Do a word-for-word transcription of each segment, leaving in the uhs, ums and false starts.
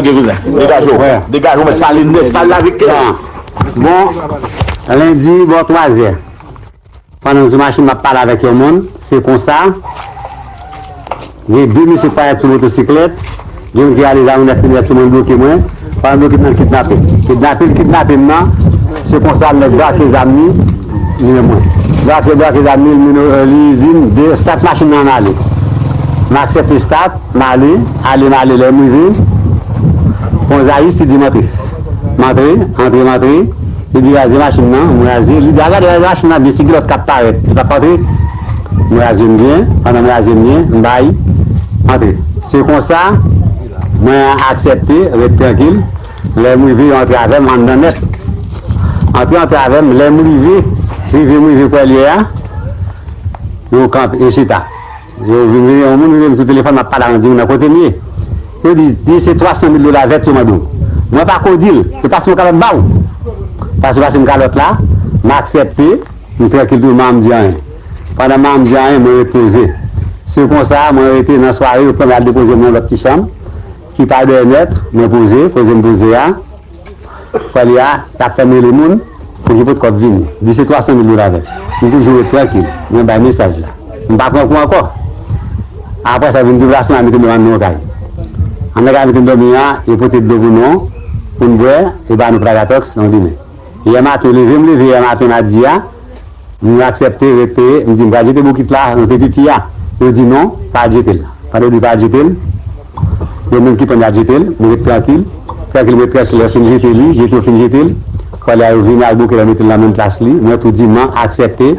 Ok, kouzen. Degaje w. Degaje w, mèt pale nèt, pale avèk kè. Bon, lendi, bò twazè. Pandan m sou machin, m ap pale avèk yon moun. Se konsa. Gen de mesye k parèt sou motosiklèt. Gen youn ki ale zam nèf minèt sou mwen, bloke mwen. Pandan bloke m nan, l kidnape. Kidnape l kidnape m nan. Se konsa nèg brake zam li, li menm mwen. Brake, brake zam li, li, li di m, de, stat machin nan, ann ale. M aksepte stat, m ale, ale, m ale, lè m rive, Gonzayis li di m antre. M antre, antre, m antre. Li di raze machin nan, mwen raze. Li di al gade raze machin nan byen, si gen lòt k ap parèt, li p ap antre. Mwen raze m byen, pandan mwen raze m byen, m bay antre. Se konsa, mwen aksepte, ret trankil. Lè m rive, yo antre avè m anndan nèt. Antre, antre avè m, lè m rive, rive, m rive kwè l ye a, yo kanpe, yo chita. Yo vin vini, yon moun vin sou telefòn, m ap pale avè l, di moun nan kote m ye. Yo di, di se twa san mil dola vèt yo mande w. Mwen pa ko di l, yo pase yon kalòt ba w. Pase, pase m kalòt la, m aksepte, m trankil tou, m pa janm di anyen. Pandan m pa janm di anyen, mwen ret poze. Se konsa, mwen rete nan sware, yo pran m al depoze m nan lòt ti chanm, ki pa dèyè nèt, mwen poze, koze m poze a. Kwè li a, y ap fè m rele moun pou ki pot kòb vini. Di se twa san mil dola vèt. M toujou ret trankil. Mwen bay mesaj la. M pa pran kou ankò. Apre sa, vin deplase m al mete m nan yon kay. Anndan kay mete m dòmi a, yo pote dlo pou nou, pou n bwè, e ba nou Plagatox nan limen. Yè maten, leve m leve yè maten madi a, m aksepte rete, m di m pral jete bokit la, nou te pipi a. Yo di non, pa jete l. Pandan yo di pa jete l, yo menm ki pran y al jete l, mwen ret trankil. Trankil, mwen ret trankil, lè yo fin jete li, jete yo fin jete l. Kwè li a yo vini ak bokit la, mete l nan menm plas li, mwen tou di m aksepte,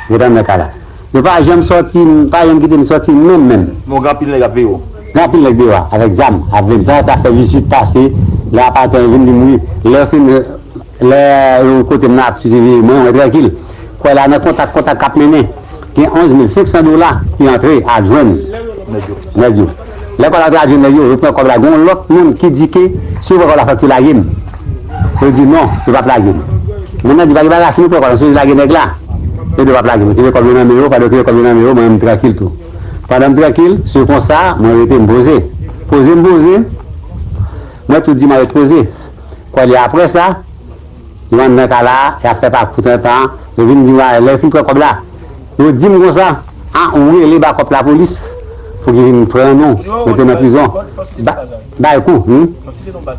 ret anndan kay la. Yo pa janm sòti, pa janm kite m sòti menm, menm. Bon, gen anpil nèg ap veye w. Gen anpil nèg deyò a, avèk zam, ap vin, ta, ta fè vizit pase, lè apatè yo vin di m wi, lè yo fin, lè yo kote m nan ap siveye mwen, mwen trankil. Kwè la nan kontak, kontak k ap mennen. Gen onz mil senk san dola ki antre al jwenn nèg yo. Lè kòb la antre al jwenn nèg yo, yo pran kòb la. Gen yon lòt moun ki di ke si yo pran kòb la, fòk yo lage m. Yo di non, yo p ap lage m. Moun nan di, pa gen bagay la, si nou pran kòb la, nou sipoze lage nèg la. Yo di yo p ap lage m. Yo kenbe kòb yo nan men yo, pandan yo kenbe kòb yo nan men yo, mwen menm m trankil tou. Pandan m trankil, se konsa, mwen rete m poze. Poze m poze, mwen tou di m al ret poze. Kwè li apre sa, yo anndan kay la, y ap fè pakou tantan, yo vin di m, lè yo fin pran kòb la, yo di m konsa, a, ou rele bakòp lapolis pou ki vin pran nou, mete nan prizon. Ba, bay kou, wi.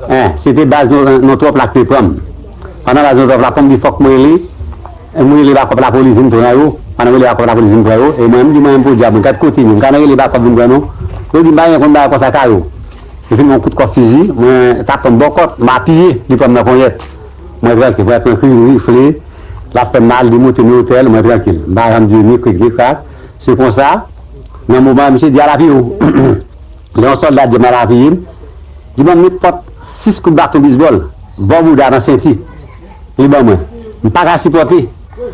En, se te baz nou, nou twòp la k te pran m. Pandan baz nou twòp la pran m, di fòk mwen rele, mwen rele bakòp lapolis vin pran yo. Pandan mwen rele bakòp lapolis vin pran yo, e mwen, m di mwen menm podyab, mwen gad kote m ye, m ka nan rele bakòp vin pran nou. Yo di m pa gen konn bagay konsa ka yo. Li fin yon kout kòb fizi, mwen t ap pran m bò kòt, m apiye, li pran m nan ponyèt. Mwen trankil, mwen pran kri, rifle, l ap fè m mal, li moute m nan otèl, mwen trankil. M pa janm di ni krik ni krak. Se konsa, nan moman misye di al apiye w. Lè yon sòlda di m al apiye m, li ban m nenpòt sis kout baton bizbòl, bò bouda nan senti. Li ban mwen. M pa ka sipòte.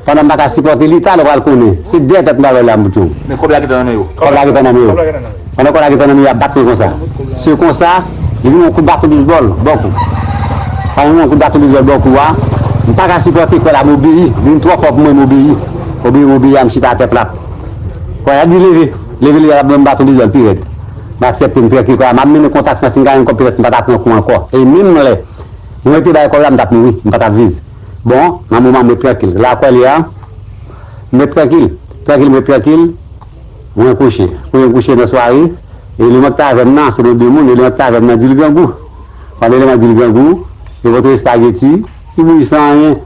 Pandan m pa ka sipòte li, talè w pral konnen. Se dèyè tèt m pral wè la m bout yo. Men kòb la gentan nan men yo. Kòb la gentan nan men yo. Pandan kòb la gentan nan men yo, y ap bat mwen konsa. Se konsa, li vin yon kout baton bizbòl, bò kou. Pandan yon kout baton bizbòl bò kou a, m pa ka sipòte kwè la, m obeyi. Li vin twò fò pou mwen, m obeyi. Obeyi, m obeyi a, m chita atè plat. Kwè a di leve. Leve, leve, y ap ban m baton bizbòl pi rèd. M aksepte, m trankil, kwè a, m ap mennen kontak Fransè, m ka jwenn kòb petèt m pa ta pran kou ankò. E menm lè mwen te bay kòb la, m t ap mouri, m pa t ap viv. Bon, nan moman mwen trankil. La kwè li a, mwen trankil, trankil, mwen trankil, mwen kouche. Kounye m kouche nan sware, eleman k t avè m nan, se nou de moun, eleman k t avè m nan di l grangou. Pandan eleman di l grangou, yo pote espageti, ki bouyi san anyen,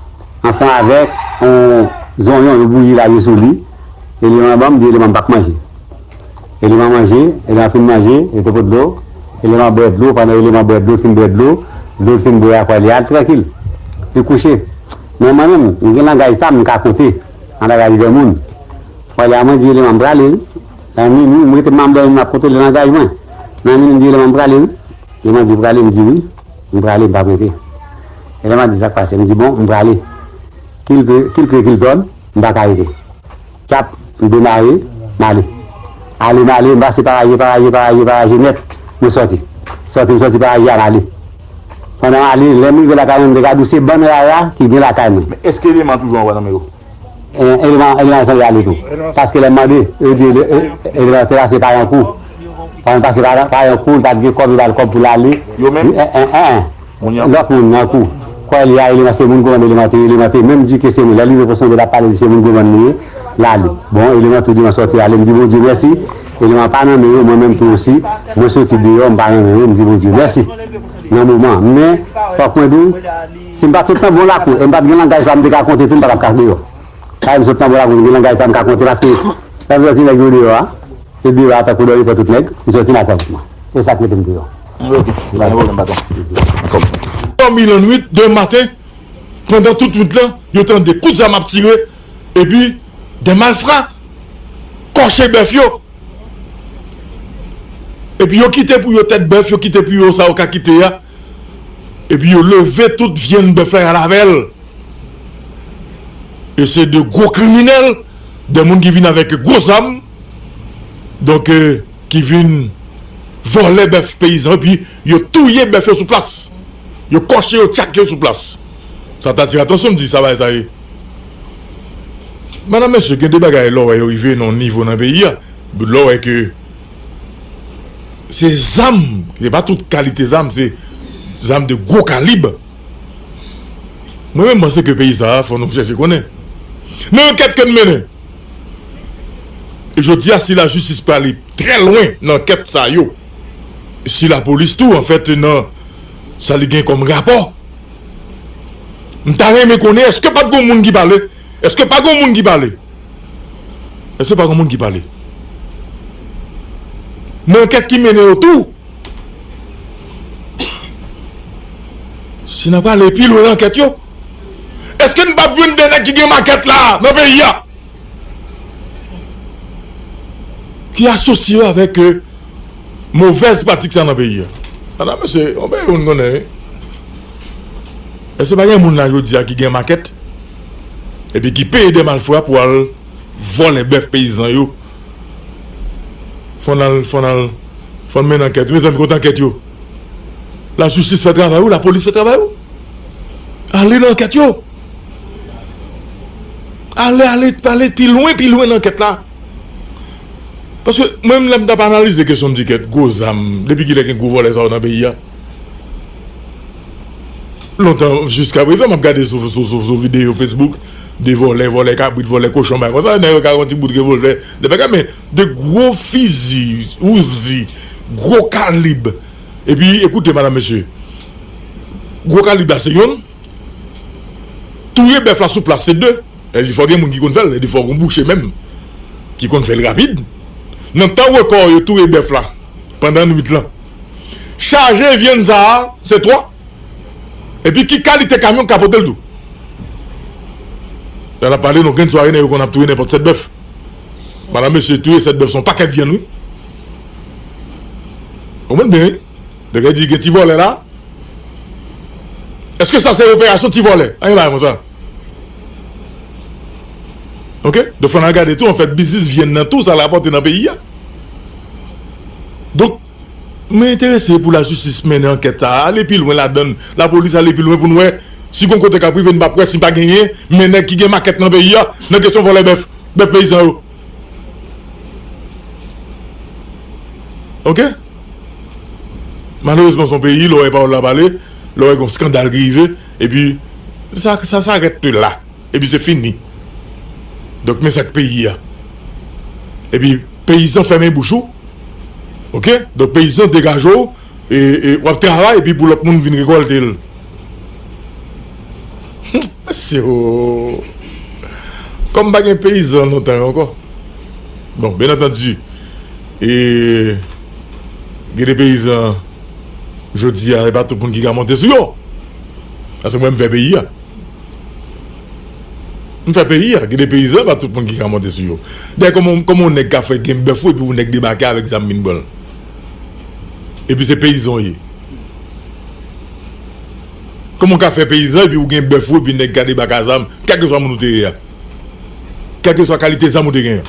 ansanm avèk yon zonyon, yo bouyi la, yo sou li. Eleman ban m, di eleman m p ap manje. Eleman manje, eleman fin manje, yo te pot dlo, eleman bwè dlo, pandan eleman bwè dlo, fin bwè dlo, dlo fin bwè a, kwè li al trankil. Li kouche. Men mwen menm, m gen langaj pa m, m ka konte an langaj granmoun. Kwè li a mwen di eleman m prale, wi. Nan minwi, m rete m pa m dòmi, m ap kontwole langaj mwen. Nan minwi, m di eleman m prale, wi. Eleman di prale, m di wi, m prale, m p ap rete. Eleman di sa k pase, m di bon, m prale. Kilpe, kilpe, kiltòn, m pa ka rete. Tchap, m demare, m ale. Ale, m ale, m pase paraje, paraje, paraje, paraje nèt, mwen sòti. Sòti, m sòti paraje a, m ale. Pandan m ale, lè m rive lakay mwen, m te ka di w se bann rara ki gen lakay mwen. Men èske eleman toujou anba nan men yo? E, eleman, eleman sanble ale tou. Paske lè m mande, yo di ele-, e, eleman te pase pa yon kou. Pandan l pase pa, pa yon kou, li pa t gen kòb, li pa t kòb pou l ale. Yo menm? Li, en, en, en. Moun nan? Lòt moun nan kou. Kwè li a, eleman se moun gwo bann eleman te, eleman te menm di ke se moun. Lè li rive pou sonde, l ap pale, di se moun gwo bann li ye, l ale. Bon, eleman tou di mwen sòti ale, m di Bondye mèsi. Eleman pa nan men yo, mwen menm tou osi, mwen soti deyò, m pa nan men yo, m di Bondye mèsi. Nan moman, men, fòk mwen di w, si m pa t sot nan bon lakou, e m pa t gen langaj pa m te ka konte tou, m pa t ap ka deyò. Sa vle di m sot nan bon lakou, m gen langaj pa m ka konte, paske, sa vle di nèg yo deyò a, e deyò a tankou dòmi pran tout nèg, m soti maten avèk mwen. E sa k mete m deyò. Ok, pa gen pwoblèm, patwon. Dòmi lannwit, demen maten, pandan tout nwit lan, yo tande kout zam ap tire, epi de malfra kòche bèf yo. Epi yo kite pou yo tèt bèf, yo kite pou yo sa yo ka kite a. Epi yo leve tout vyann bèf la, y al avè l. E se de gwo kriminèl, de moun ki vin avèk gwo zam, donk, euh, ki vin vòlè bèf peyizan, epi yo touye bèf yo sou plas. Yo kòche yo, tchak yo sou plas. Sa t atire atansyon m, di sa bagay sa ye. Madanm, mesye, gen de bagay lè w wè yo rive nan yon nivo nan peyi a, lè w wè ke se zam, se pa tout kalite zam, se zam de gwo kalib. Mwen menm, m panse ke peyi sa a, fò nou chèche konnen. Nan ankèt ke n mennen, e jodi a, si lajistis prale trè lwen nan ankèt sa yo, si lapolis tou, anfèt, nan sa li gen kòm rapò, m ta renmen konnen, èske pa t gon moun ki pale? Èske pa gon moun ki pale? Èske pa gon moun ki pale? Nan ankèt ki mennen yo tou, si n ap prale pi lwen nan ankèt yo, èske n p ap jwenn de nèg ki gen makèt la nan peyi a? Ki asosye yo avèk, euh, movèz pratik sa nan peyi a. Madanm, mesye, yon peyi moun konnen, wi. Èske pa gen moun la jodi a ki gen makèt, epi ki peye de malfra pou al vòlè bèf peyizan yo? Fò n al, fò n al, fò n mennen ankèt. Mezanmi, kote ankèt yo? Lajistis fè travay ou, lapolis fè travay ou. Ale nan ankèt yo. Ale, ale, ale pi lwen, pi lwen nan ankèt la. Paske mwen menm, lè m t ap analize kesyon m di kèt gwo zam, depi kilè gen gwo vòlè sa yo nan peyi a? Lontan, jiska prezan, m ap gade sou, sou, sou, sou videyo Facebook, de vòlè, vòlè kabrit, vòlè kochon, bagay konsa, nèg yo ka yon ti bout revòlvè, de bagay, men de gwo fizi, ouzi, gwo kalib. Epi, ekoute, madanm, mesye, gwo kalib la se yonn, touye bèf la sou plas se de. Sa vle di fò gen moun ki konn fè l, sa vle di fò gen bouche menm ki konn fè l rapid. Nan tan rekò yo touye bèf la pandan nwit lan. Chaje vyann sa a, se twa. Epi ki kalite kamyon k ka pote l tou? Lè n ap pale, nan grenn sware, nèg yo konn ap touye nenpòt sèt bèf. Madanm, mesye, touye sèt bèf se yon pakèt vyann, wi. Ou konprann byen, wi? Donk, sa vle di gen ti vòlè la. Èske sa se operasyon ti vòlè? Anyen bagay konsa. Oke? Donk, fò n al gade tou, anfèt, biznis vyann nan tou, sa l rapòte nan peyi a. Donk, mwen enterese pou lajistis mennen ankèt sa a, ale pi lwen ladann, lapolis ale pi lwen pou n wè si gon kote k ap rive, n p ap wè si pa genyen, men nèg ki gen makèt nan peyi a, nan kesyon vòlè bèf, bèf peyizan yo. Oke? Malerezman, se yon peyi, lè w wè pawòl la pale, lè w wè gen yon eskandal ki rive, epi sa, sa, sa rete la. Epi se fini. Donk, men sa k peyi a. Epi, peyizan fèmen bouch ou. Oke? Donk, peyizan degaje w, e, e, w ap travay, epi pou lòt moun vin rekòlte l. Mesye, o. Kòm pa gen peyizan lontan yo ankò. Bon, byen antandi, e, gen de peyizan, jodi a, e pa tout moun ki ka monte sou yo. Paske mwen, m fè peyi a. M fè peyi a, gen de peyizan, pa tout moun ki ka monte sou yo. Dayè, kòman, kòman yon nèg ka fè gen bèf ou, epi yon nèg debake avèk zam vin pran l? Epi se peyizan w ye. Kòman w ka fè peyizan, epi ou gen bèf ou, epi nèg ka debake a zam, kèlkeswa moun ou te ye a? Kèlkeswa kalite zam ou te genyen.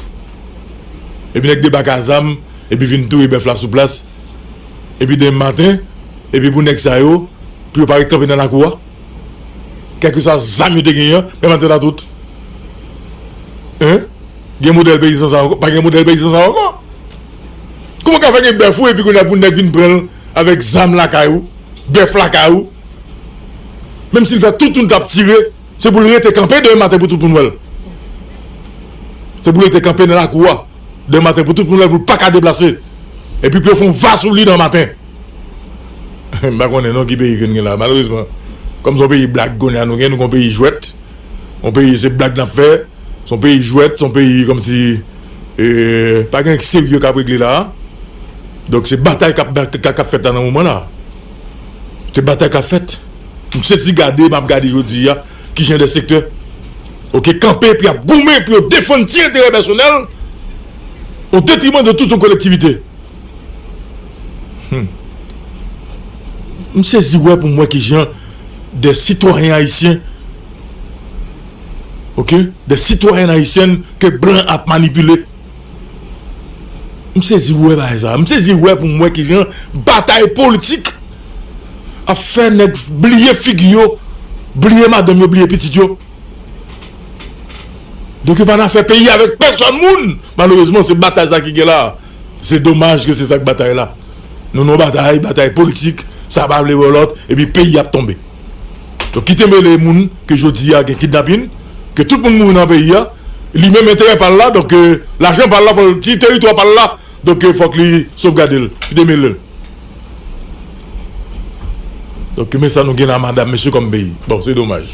Epi nèg debake a zam, epi vin touye bèf la sou plas. Epi demen maten, epi pou nèg sa yo, pou yo pa ret kanpe nan lakou a. Kèlkeswa zam yo te genyen an, men maten la tout. Hein? Gen modèl peyizan sa ankò? Pa gen modèl peyizan sa ankò. Kòman w ka fè gen bèf ou epi kounye a pou nèg vin pran l avèk zam lakay ou, bèf lakay ou? Menm si l fè tout moun t ap tire, se pou l rete kanpe demen maten pou tout moun wè l. Se pou l rete kanpe nan lakou a demen maten pou tout moun wè l, pou l pa ka deplase. Epi pou yo fè yon va sou li nan maten. M pa konnen non ki peyi ke n gen la, malerezman. Kòm se yon peyi blag kounye a nou gen, nou gen yon peyi jwèt. Yon peyi se blag n ap fè. Se yon peyi jwèt, se yon peyi kòmsi, e, pa gen serye k ap regle la a. Donk se batay k ap, k ap, k ap fèt la nan moman la. Se batay k ap fèt. M sezi gade, m ap gade jodi a, kijan de sektè, oke, kanpe, epi ap goumen pou yo defann ti enterè pèsonèl o detriman de tout yon kolektivite. Hmm. M sezi wè pou m wè kijan de sitwayen ayisyen, oke, de sitwayèn ayisyèn ke blan ap manipile. M sezi wè bagay sa. M sezi wè pou m wè kijan batay politik ap fè nèg bliye figi yo, bliye madanm yo, bliye pitit yo. Donk yo pa nan afè peyi avèk pèsòn moun. Malerezman, se batay sa ki gen la. Se domaj ke se sa k batay la. Nou nan batay, batay politik, sa pa vle wè lòt, epi peyi ap tonbe. Donk kite mele moun ke jodi a gen kidnapin, ke tout moun mouri nan peyi a, li menm enterè pa l la, donk, e, lajan pa l la, fò l ti teritwa pa l la, donk, e, fòk li sovgade l, kite mele l. Donk men sa nou gen la, madanm, mesye, kòm peyi. Bon, se domaj.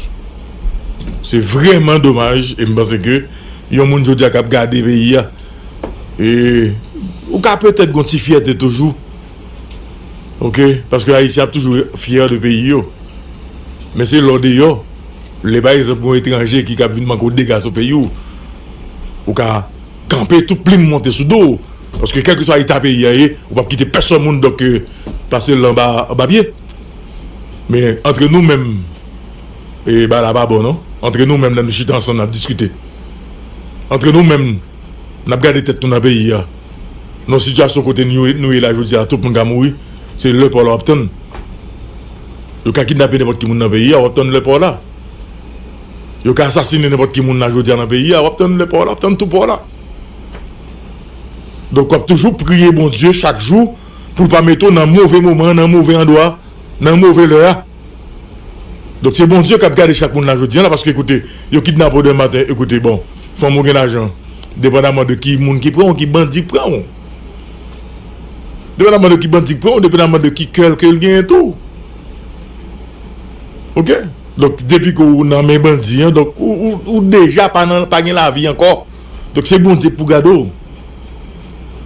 Se vrèman domaj, e m panse ke yon moun jodi a k ap gade peyi a, e ou ka petèt gon ti fyète toujou. Oke? Paske Ayisyen ap toujou fyè de peyi yo. Men se lè w deyò, lè pa egzanp gon etranje ki, k ap vin manke w dega sou peyi w, ou ka kanpe, tout plim monte sou do w. Paske kèlkeswa eta peyi a ye, ou p ap kite pèsòn moun, donk, e, pase l anba, anba pye. Men antre nou menm, e, bagay la pa bon non. Antre nou menm, lè nou chita ansanm, n ap diskite. Antre nou menm, n ap gade tèt nou nan peyi a. Nan sitiyasyon kote nou, nou ye la jodi a, tout moun ka mouri. Se lè pa w la w ap tann. Yo ka kidnape nenpòt ki moun nan peyi a, w ap tann lè pa w la. Yo ka asasine nenpòt ki moun la jodi a nan peyi a, w ap tann lè pa w la, w ap tann tou pa w la. Donk, w ap toujou priye Bondye chak jou pou l pa mete w nan move moman, nan move andwa, nan move lè a. Donk, se Bondye k ap gade chak moun la jodi a la, paske, ekoute, yo kidnape w demen maten, ekoute, bon, fanm ou gen lajan, depandaman de ki moun ki pran w, ki bandi k pran w. Depandaman de ki bandi k pran w, depandaman de ki kè ke l genyen tou. Oke? Donk, depi ke w nan men bandi an, donk, ou, ou, ou deja pa nan, pa gen lavi ankò. Donk, se Bondye k pou gade w.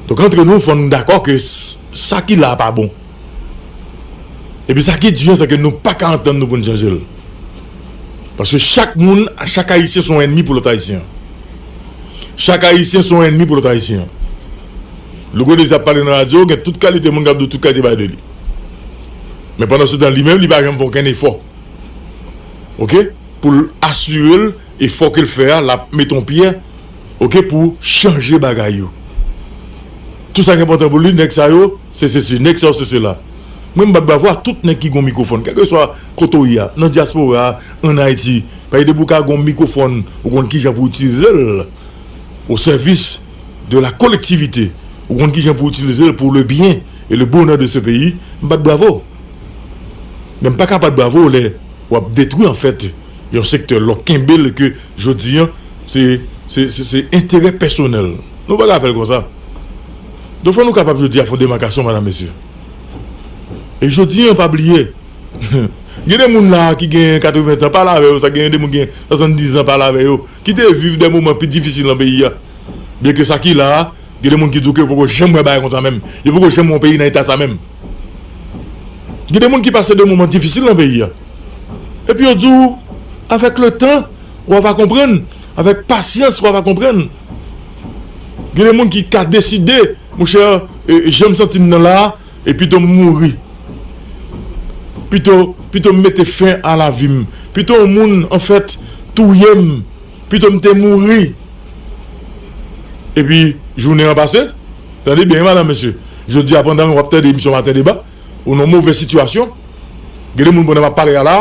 Donk, antre nou, fò n dakò ke s-, sa ki la a pa bon. Epi sa ki di an, se ke nou pa ka antann nou pou n chanje l. Paske chak moun, chak Ayisyen se yon ènmi pou lòt Ayisyen. Chak Ayisyen se yon ènmi pou lòt Ayisyen. Louko Dezi ap pale nan radyo, gen tout kalite moun k ap di tout kalite bagay de li. Men pandan se tan, li menm, li pa janm fè okenn efò. Oke? Pou l asire l, efò ke l fè a, l ap mete yon pyè, oke, pou chanje bagay yo. Tou sa ki enpòtan pou li, nèg sa yo, se sesi, nèg sa yo, se sela. Mwen, m bat bravo a tout nèg ki gon mikwofòn, kèlkeswa kote w ye a, nan dyaspora a, ann Ayiti. Paske depi w ka gon mikwofòn, ou konn kijan pou w itilize l au service de la collectivité, ou konn kijan pou w itilize l pour le bien et le bonheur de ce pays, m bat bravo. Men m pa ka bat bravo lè w ap detwi, anfèt, yon sektè, lè w kenbe l ke jodi a, se, se, se, se enterè pèsonèl. Nou pa ka fè l konsa. Donk, fò nou kapab jodi a fè yon demakasyon, madanm, mesye. E jodi a, pa bliye, gen de moun la ki gen katreven tan, pale avè yo, sa gen de moun gen swasanndiz an, pale avè yo, ki te viv de moman pi difisil nan peyi a. Byenke sa ki la a, gen de moun ki di w ke yo poko janm wè bagay konsa menm. Yo poko janm wè yon peyi nan eta sa menm. Gen de moun ki pase de moman difisil nan peyi a. Epi yo di w, avèk le tan, w a va konprann. Avèk pasyans, w a va konprann. Gen de moun ki ka deside, monchè, e, jan m santi m nan la a, e pito m mouri. Pito, pito m mete fen a lavi m. Pito yon moun, anfèt, touye m. Pito m te mouri. Epi, jounen an pase. Tande byen, madanm, mesye. Jodi a, pandan w ap tande emisyon Maten Deba, ou nan move sitiyasyon. Gen de moun, pandan m ap pale a la,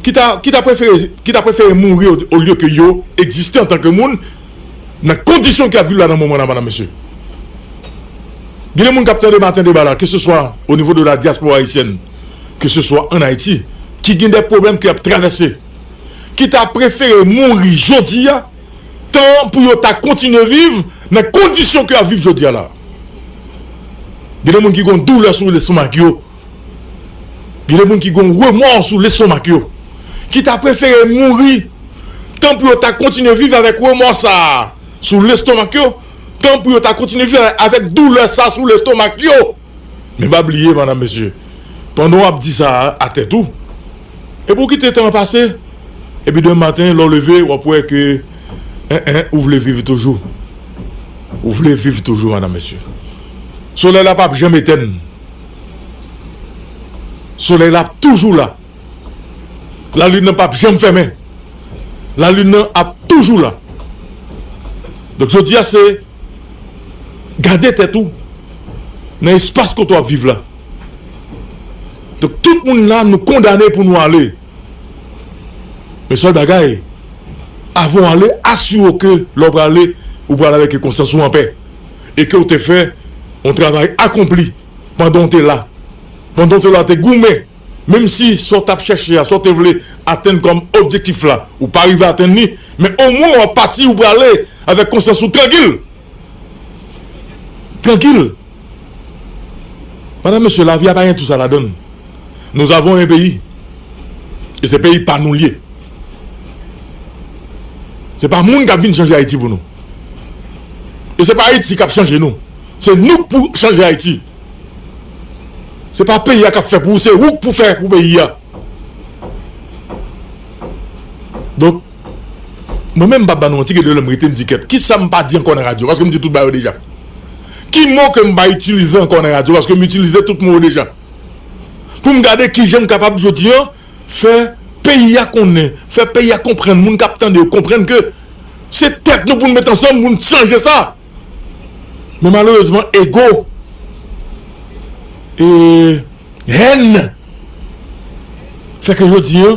ki ta, ki ta prefere, ki ta prefere mouri o, olye ke yo egziste antanke moun nan kondisyon ke y ap viv la nan moman la, madanm, mesye. Gen de moun k ap tande Maten Deba la, ke se swa o nivo de la dyaspora ayisyèn, ke se swa ann Ayiti, ki gen de pwoblèm ke y ap travèse, ki ta prefere mouri jodi a, tan pou yo ta kontinye viv nan kondisyon ke y ap viv jodi a la. Gen de moun ki gon doulè sou lestomak yo. Gen de moun ki gon remò sou lestomak yo. Ki ta prefere mouri, tan pou yo ta kontinye viv avèk remò sa a sou lestomak yo, tan pou yo ta kontinye viv avèk doulè sa a sou lestomak yo. Men pa bliye, madam, mesye, pandan w ap di sa a, a tèt ou, epi w kite tan an pase, epi demen maten, lè w leve, w ap wè ke, en, en, ou vle viv toujou. Ou vle viv toujou, madam, mesye. Solèy la p ap janm etèn. Solèy la ap toujou la. Lalin nan p ap janm fèmen. Lalin nan ap toujou la. Donk, jodi a, se gade tèt ou nan espas kote w ap viv la. Donk, tout moun la, nou kondane pou nou ale. Men sèl bagay, avan w ale, asire w ke lè w prale, ou prale avèk konsyans ou anpè. E ke w te fè yon travay akonpli pandan w te la. Pandan w te la, w te goumen. Menm si sa w t ap chèche a, sa w te vle atenn kòm objektif la, ou pa rive atenn li, men omwen w ap pati, ou prale avèk konsyans ou trankil. Trankil. Madam, mesye, lavi a pa gen tou sa ladan l. Nous avons un pays. E se peyi pa nou l ye. Se pa moun k ap vin chanje Ayiti pou nou. E se pa Ayiti k ap chanje nou. Se nou k pou chanje Ayiti. Se pa peyi a k ap fè pou ou, se ou k pou fè pou peyi a. Donk, mwen menm, m p ap ba nou manti, gen de lè m rete, m di, "Kèt, kisa m pa di ankò nan radyo?" Paske m di tout bagay yo deja. Ki mo ke m pa itilize ankò nan radyo? Paske m itilize tout mo yo deja. Pou m gade kijan m kapab jodi a fè peyi a konnen, fè peyi a konprann, moun k ap tande yo konprann ke se tèt nou pou n met ansanm pou n chanje sa. Men malerezman, ego, e, hèn, fè ke jodi a,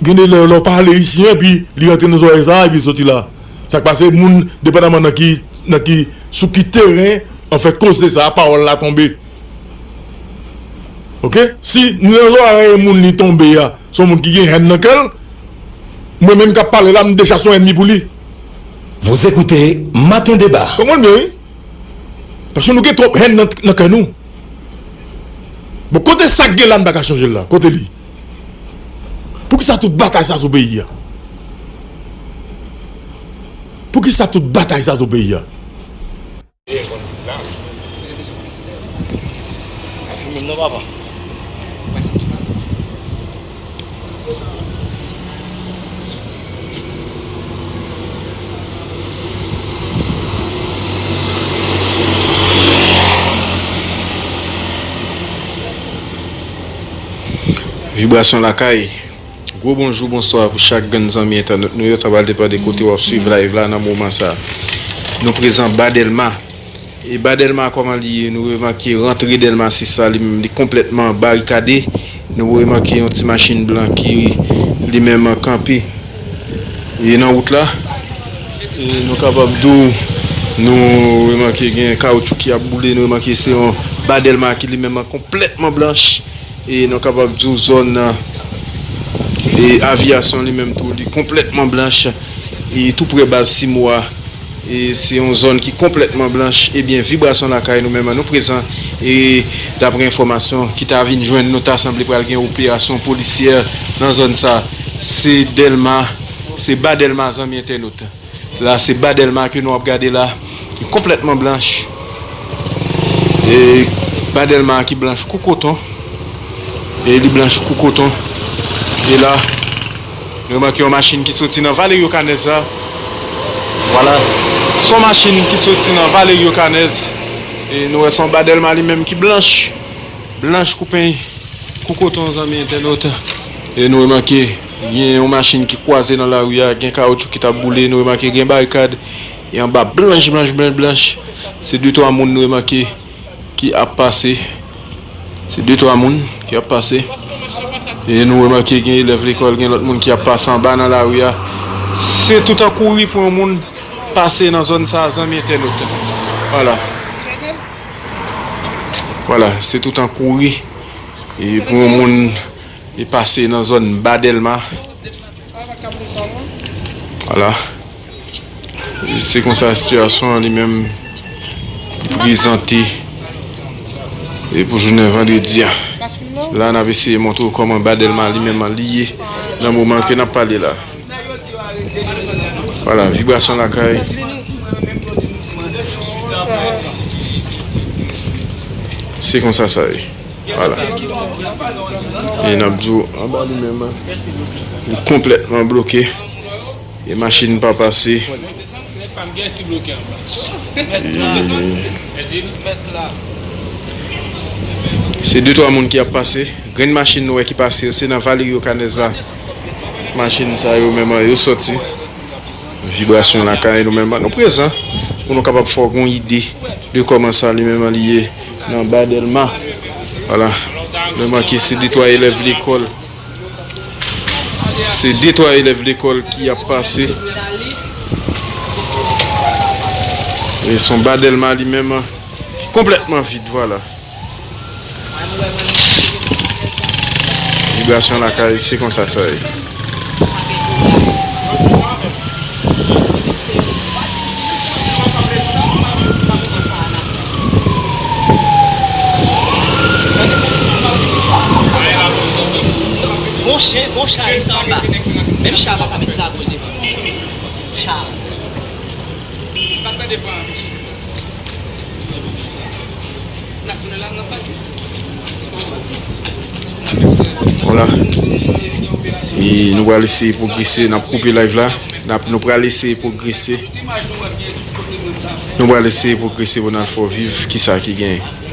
gen de lè, lè w pale isi a, epi li rantre nan zòrèy sa a, epi l soti la. Sa k pase, moun, depandaman nan ki, nan ki, sou ki teren, anfèt, koze sa a, pawòl la tonbe. Oke? Si nan zòrèy moun li tonbe a, se yon moun ki gen hèn nan kè l, mwen menm k ap pale la, m deja se yon ènmi pou li. Vous écoutez Matin Débat. Konprann byen, wi. Paske nou gen twòp hèn nan, nan kè nou. Bon, kote sa k gen la, n pa ka chanje l la? Kote li? Poukisa tout batay sa sou peyi a? Poukisa tout batay sa sou peyi a? Vibrasyon Lakay. Gwo bonjou, bonswa pou chak grenn zanmi entènot nou yo. Sa pral depann de kote w ap swiv live la nan moman sa. Nou prezan Ba Dèlma. E Ba Dèlma, kòman li ye? Nou remake rantre Dèlma sis la, li menm, li konplètman barikade. Nou remake yon ti machin blan ki li menm kanpe. Li nan wout la. E nou kapab di w, nou remake gen kawoutchou ki ap boule. Nou remake se yon Ba Dèlma ki li menm konplètman blanch. E nou kapab di w zòn, e, Aviyasyon li menm tou, li konplètman blanch. E tou prè baz Simo a. E se yon zòn ki konplètman blanch. Ebyen, Vibrasyon Lakay, nou menm, nou prezan. E daprè enfòmasyon ki ta vin jwenn nou, ta sanble pral gen operasyon polisyè nan zòn sa. Se Dèlma, se Ba Dèlma, zanmi entènot. La, se Ba Dèlma ke nou ap gade la. Li konplètman blanch. E Ba Dèlma ki blanch kou koton. E li blanch kou koton. E la, nou remake yon machin ki soti nan Valerio Canez la. Vwala. Se yon machin ki soti nan Valerio Canez. E nou wè se yon Ba Dèlma li menm ki blanch. Blanch kou peny. Kou koton, zanmi entènot. E nou remake, gen yon machin ki kwaze nan lari a, gen kawoutchou ki t ap boule, nou remake gen barikad, e anba blanch, blanch, blanch, blanch. Se de twa moun nou remake ki ap pase. Se de twa moun ki ap pase. E nou remake gen elèv lekòl, gen lòt moun ki ap pase anba nan lari a. Se tout an kouri pou yon moun pase nan zòn sa, zanmi entènot. Vwala. Vwala, se tout an kouri. E pou yon moun e pase nan zòn Ba Dèlma. Vwala. E se konsa sitiyasyon an li menm prezante e pou jounen vandredi a. La, n ap eseye montre w kòman Ba Dèlma li menm li ye nan moman ke n ap pale la. Vwala, vibrasyon lakay. Se konsa sa ye. Vwala. E n ap di w, anba li menm, li konplètman bloke. E machin pa pase. E se de twa moun ki ap pase. Grenn machin nou wè ki pase yo, se nan Valerio Canessa. Machin sa yo menm yo soti. Vibrasyon lakay nou menm, nou prezan pou nou kapab fè w yon ide de kòman sa li menm li ye nan Ba Dèlma. Vwala. Nou remake se de twa elèv lekòl. Se de twa elèv lekòl ki ap pase. E se yon Ba Dèlma li menm ki konplètman vid, vwala. Vibrasyon lakay, se konsa sa ye. Gon chen, gon chay sa anba. Menm chay pa ka met sa kote. Chay. Vwala. E nou pral eseye pwogrese, n ap koupe live la. N ap, nou pral eseye pwogrese. Nou pral eseye pwogrese pou n al fè w viv kisa ki genyen.